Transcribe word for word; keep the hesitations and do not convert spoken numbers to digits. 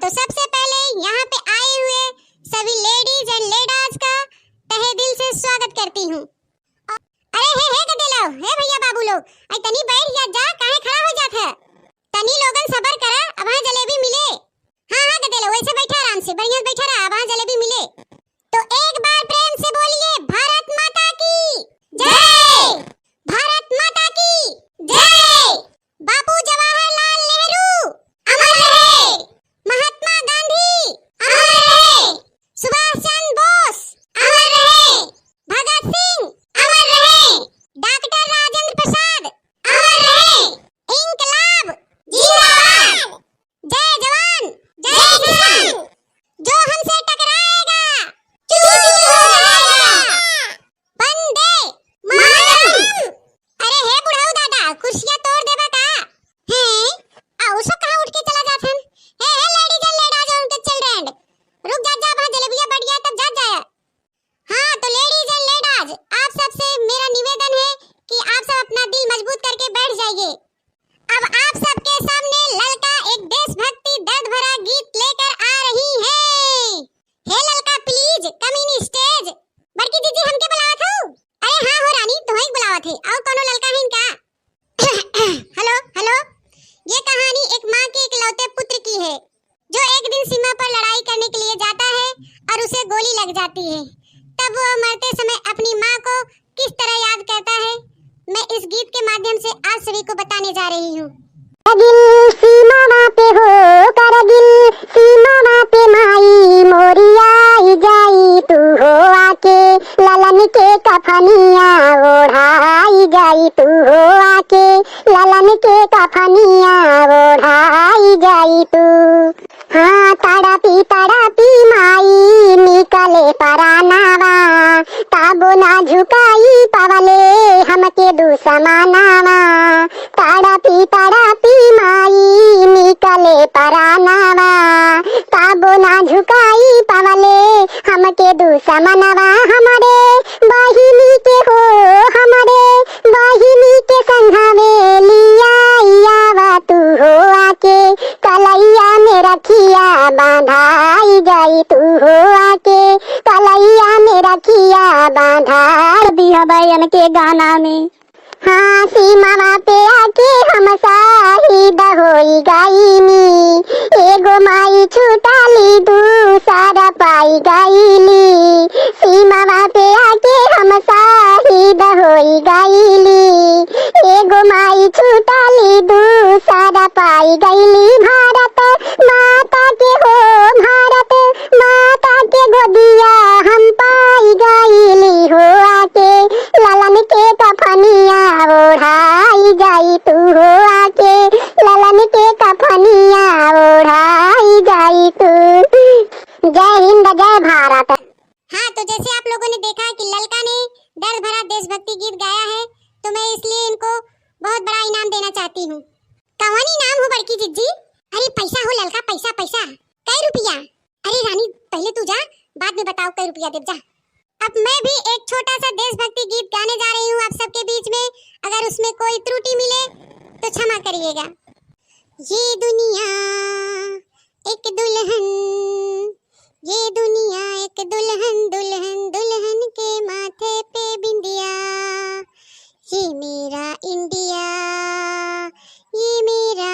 तो सबसे पहले यहाँ पे आए हुए सभी ladies and leaders का तहे दिल से स्वागत करती हूँ। अरे हे, हे गदेलो, हे भैया बाबू लोग, आई तनी बैठ जा, जा, काहे खड़ा हो जात है? तनी लोगन सबर करा, अब हाँ जलेबी मिले। हाँ, हाँ गदेलो, वैसे बैठा आराम से, बढ़िया से बैठा रहा, अब हाँ जलेबी मिले। तो एक बार प्रेम से बोलिए, भारत माता की जय, भारत माता की जय। बापू जवाहरलाल नेहरू अमर रहे, महात्मा गांधी अमर रहे, सुभाष चंद्र बोस अमर रहे, भगत सिंह अमर रहे, डॉक्टर राजेंद्र प्रसाद अमर रहे, इंकलाब जिंदाबाद, जय जवान जय किसान, जो हमसे टकराएगा चूर चूर हो जाएगा। वंदे मातरम। अरे हे बुढ़ऊ दादा, कुर्सिया तोड़ देबा का? हैं? आ, उ सब कहाँ उठ के चला जात हन? हे, हे, ladies and leaders, उनके children, रुक जा, जा, वहाँ जलेबिया बढ़िया, तब जा, जाया। हाँ, तो ladies and leaders, आप सबसे मेरा निवेदन है कि आप सब अपना दिल मजबूत करके बैठ जाइए। अब आप सबके सामने ललका एक देशभक्ति दर्द भरा गीत लेकर आ रही है। हे ललका, please come in stage। बड़की जीजी, हमके बुलावत हो? अरे हाँ हो रानी, तोहई बुलावत है। और कोनो ललका है इनका? हेलो, हेलो। ये कहानी एक माँ के इकलौते पुत्र की है, जो एक दिन सीमा पर लड़ाई करने के लिए जाता है और उसे गोली लग जाती है। तब वो मरते समय अपनी माँ को किस तरह याद करता है, मैं इस गीत के माध्यम से आप सभी को बताने जा रही हूँ। करगिल सीमावा पे हो, करगिल सीमावा पे माई मोरी आई जाई तू हो आके, ललन के कफनिया ओढ़ाई जाई तू हो आके, ललन के कफनिया ओढ़ाई जाई तू। हाँ, तड़पी तड़पी माई निकले परानावा, ताबो ना झुकाई पवले हमके दुसमानावा। तड़पी तड़पी माई निकले परानावा, ताबो ना झुकाई पवले हमके दुसमनवा। हमरे बहिनी के हो, हमरे बहिनी के संघवे लिया आवा तू हो आके, कलैया में रखिया बांधाई जाई तू हो आके, कलैया में रखिया बांधाई दिहबे इनके गाना में। हाँ, सीमावा पे आके हम शहीद होई गईनी, एगो माई छुटाली दूसरा पाई गईली। सीमावा पे आके हम शहीद होई गईली, एगो माई छुटाली दूसरा पाई गईली। भारत माता के हो, भारत माता के गोदिया हम पाई गईली हो आके, ललन के कफनिया ओढ़ाई जाई तू हो आके, ललन के कफनिया ओढ़ाई जाई तू। जय हिंद, जय भारत। हाँ, तो जैसे आप लोगों ने देखा कि ललका ने दर्द भरा देशभक्ति गीत गाया है, तो मैं इसलिए इनको बहुत बड़ा इनाम देना चाहती हूँ। कवन इनाम हो बड़की जिज्जी? अरे पैसा हो ललका, पैसा, पैसा। कै रुपया? अरे रानी, पहले तू जा, बाद में बताओ कै रुपया देब, जा। अब मैं भी एक छोटा सा देशभक्ति गीत गाने जा रही हूँ आप सबके बीच में। अगर उसमें कोई त्रुटि मिले तो क्षमा करिएगा। ये दुनिया एक दुल्हन, ये दुनिया एक दुल्हन, दुल्हन दुल्हन के माथे पे बिंदिया। ये मेरा इंडिया, ये मेरा